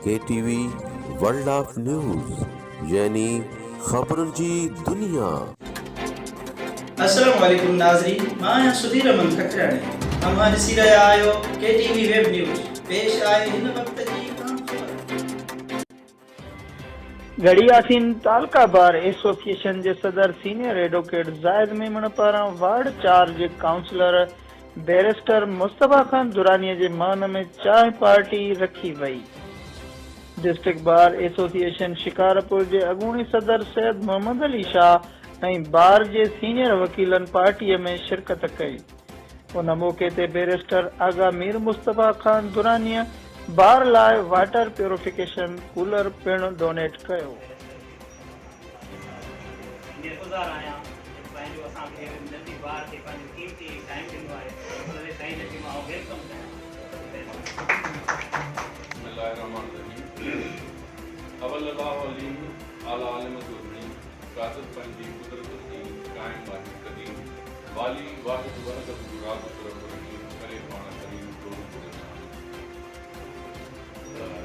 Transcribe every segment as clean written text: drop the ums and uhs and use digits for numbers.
K T V world of news يعني خبرن جي دنيا. السلام عليڪم ناظرين مان آهيان سڌير احمد ککراڻي اوهان ڏسي رهيا آهيو ڪي ٽي وي ويب نيوز پيش آهي هن وقت جي اهم خبر. ڳڙهي ياسين تعلقه بار ايسوسيئيشن جي صدر سينيئر ايڊووڪيٽ زاهد ميمڻ پاران وارڊ 4 جي ڪائونسلر بئريسٽر مصطفيٰ خان درانيء جي مان ۾ چانهه پارٽي رکي وئي. ڊسٽرڪٽ بار ايسوسيئيشن شڪارپور جي اڳوڻي صدر سيد محمد علي شاهه ۽ بار جي سينيئر وڪيلن پارٽيء ۾ شرڪت ڪئي. ان موقعي تي بئريسٽر آغا مير مصطفيٰ خان درانيء بار لاء واٽر پيوريفڪيشن ڪولر پڻ ڊونيٽ ڪيو. شڪرگذار آهيان جو پنهنجو اسان کي ننڍي ٻار کي پنهنجو قيمتي ٽائيم ڏنو آهي ان تي سائين جن کي مان welcome ڪيان. بسم الله الرحمٰن الرحيم اول الله عليم اعليٰ عالم جو ڌڻي قادر پنهنجي قدرت سين قائم آهي قديم والي واحد وحده رازق رب رحيم ڪري پاڻ ڪريم ٽوڙ جهان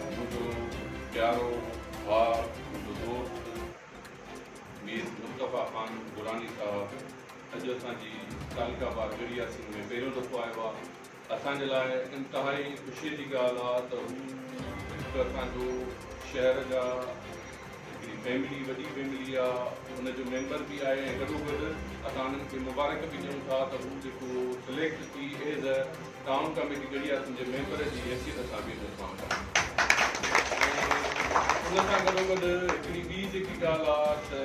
منهنجو پيارو ڀاء منهنجو دوست مير مصطفيٰ خان دراني صاحب اڄ اسان جي تعلقه بار ڳڙهي ياسين ۾ پهريون دفعو آيو آهي. اسان جي لاء انتهائي خوشيء جي ڳالهه آهي ته هو هڪ اسان جو شهر جا هڪڙي فيملي وڏي فيملي آهي ان جو ميمبر به آهي ۽ گڏوگڏ اسان انهن کي مبارڪ به ڏيون ٿا ته هو جيڪو سليڪٽ ٿي as a town committee Garhi Yasin جي ميمبر جي حيثيت سان به هن سان ۽ ان سان گڏوگڏ هڪڙي ٻي جيڪي ڳالهه آ ته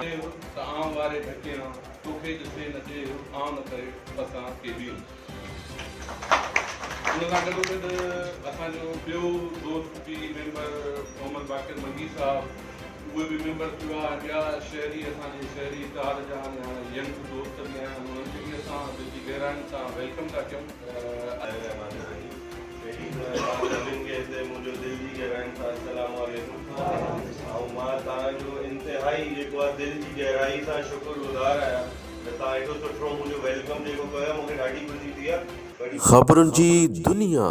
ڏيهه ته آئون واري ڍڪيان، توکي ڏسي نه ڏيهه آئون نه ڪري پسان ڪي ٻيون. ان سان گڏوگڏ اسان جو ٻيو دوست به ميمبر محمد باقر منگي صاحب اهي به ميمبر ٿي ويا ۽ ٻيا شهري اسان جي شهري اتحاد جا اڃا ينگ دوست به آهن انهن کي به اسان دل جي گهراين سان welcome ٿا ڪيون. پهرين ته توهان سڀن کي هتي منهنجو دل جي گهراين سان السلام عليڪم ۽ مان توهان جو انتهائي جيڪو آهي دل جي گهرائي سان شڪر گذار آهيان ته توهان ايڏو سٺو منهنجو welcome جيڪو ڪيو مونکي ڏاڍي خوشي ٿي آهي. خبرن جي دنيا.